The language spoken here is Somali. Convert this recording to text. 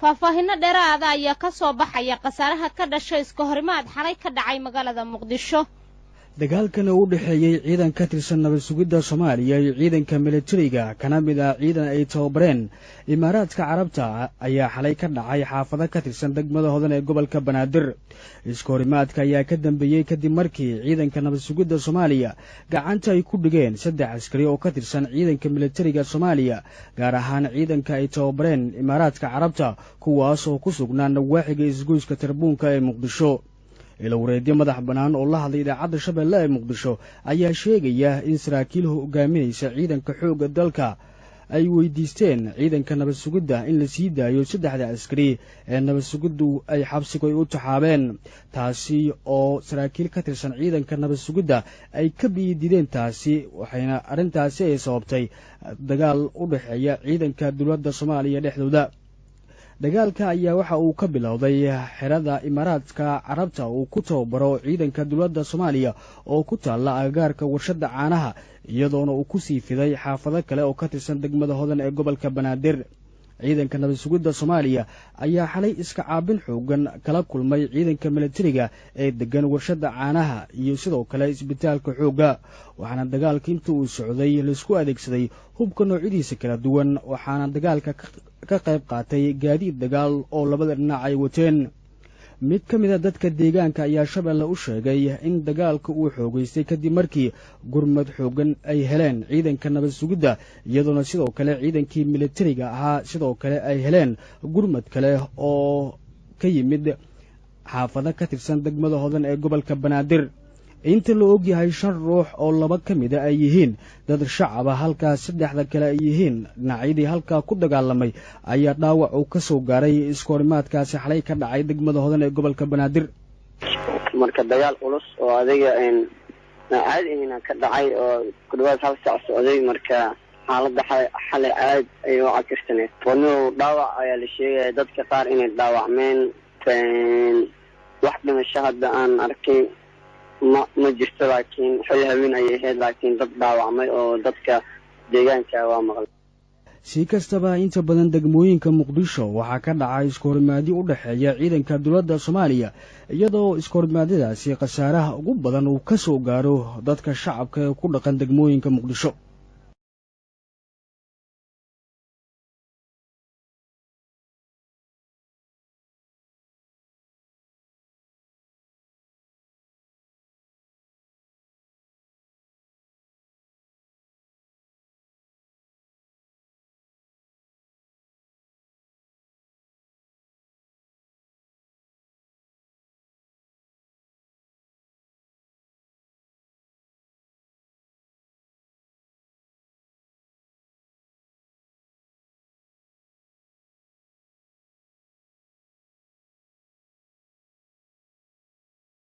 Faahfaahinno dheeraada ayaa ka soo baxaya khasaaraha ka dhashay iska horimaad xalay ka dhacay magaalada Muqdisho. Dagaalkan oo u dhexeeyey ciidan ka tirsan nabad sugidda Soomaaliya iyo ciidanka militariga, kana mid ah ciidan ay tababareen Imaaraadka Carabta, ayaa xalay ka dhacay xaafado ka tirsan degmada Hodan ee gobolka Banaadir. Iska horimaadka ayaa ka dambeeyey kadib markii ciidanka nabad sugidda Soomaaliya gacanta ay ku dhigeen 3 askari oo ka tirsan ciidanka militariga Soomaaliya, gaar ahaan ciidanka ay tababareen Imaaraadka Carabta, kuwaas oo ku sugnaa nawaaxiga isgoyska Tarbuunka ee Muqdisho. Ilawareedyo madax bannaan oo la hadlay idaacadda Shabeelle ee Muqdisho ayaa sheegaya in saraakiil hogaaminaysa ciidanka xoogga dalka ay weydiisteen ciidanka nabad sugidda in la sii daayo 3da askari ee nabad sugiddu ay xabsigu ay u taxaabeen, taasi oo saraakiil ka tirsan ciidanka nabad sugidda ay ka biyidideen taasi, waxayna arrintaasi ay sababtay dagaal u dhexeeya ciidanka dowladda Soomaaliya dhexdooda. Dagaalka ayaa waxa uu ka bilowday xerada Imaaraadka Carabta uu ku tababaro ciidanka dowladda Soomaaliya oo ku taalla agagaarka warshadda caanaha, iyadoona uu ku sii fiday xaafado kale oo ka tirsan degmada Hodan ee gobolka Banaadir. Ciidanka nabad sugidda Soomaaliya ayaa xalay iska caabin xoogan kala kulmay ciidanka militariga ee degan warshadda caanaha iyo sidoo kale isbitaalka xoogga, waxaana dagaalka inta uu socday laisku adeegsaday hubka noocyadiisa kala duwan, waxaana dagaalka ka qayb qaatay gaadiid dagaal oo labada dhinac ay wateen. Mid ka mid a dadka deegaanka ayaa Shabeelle u sheegay in dagaalka uu xoogaystay kadib markii gurmad xoogan ay heleen ciidanka nabad sugidda, iyadoona sidoo kale ciidankii militariga ahaa sidoo kale ay heleen gurmad kale oo ka yimid xaafado ka tirsan degmada Hodan ee gobolka Banaadir. Inta la ogyahay 5 ruux oo 2 ka mida ay yihiin dad shacaba, halkaa 3da kale ay yihiin dhinacyadii halkaa ku dagaalamay, ayaa dhaawac uu ka soo gaaray iskoorimaadkaasi xalay ka dhacay degmada Hodan ee gobolka Banaadir. Marka dagaal culus oo adiga caadi ahna ka dhacay oo ku dhawaad 1 saac socday. Marka xaaladda xalay aad ayay u cakirsaneed. Wadnuhu dhaawac ayaa la sheegaya, dadka qaar inay dhaawacmeen. Wax dhimasho hadda aan arkay ma jirto, laakiin xilli haween ayay ahayd, laakiin dad dhaawacmay oo dadka deegaanka waa maqlay. Si kastaba, inta badan degmooyinka Muqdisho waxaa ka dhacay iskohorimaadyo u dhexeeya ciidanka dowladda Soomaaliya, iyadoo iskohorimaadadaasi khasaaraha ugu badan uu ka soo gaaro dadka shacabka ee ku dhaqan degmooyinka Muqdisho.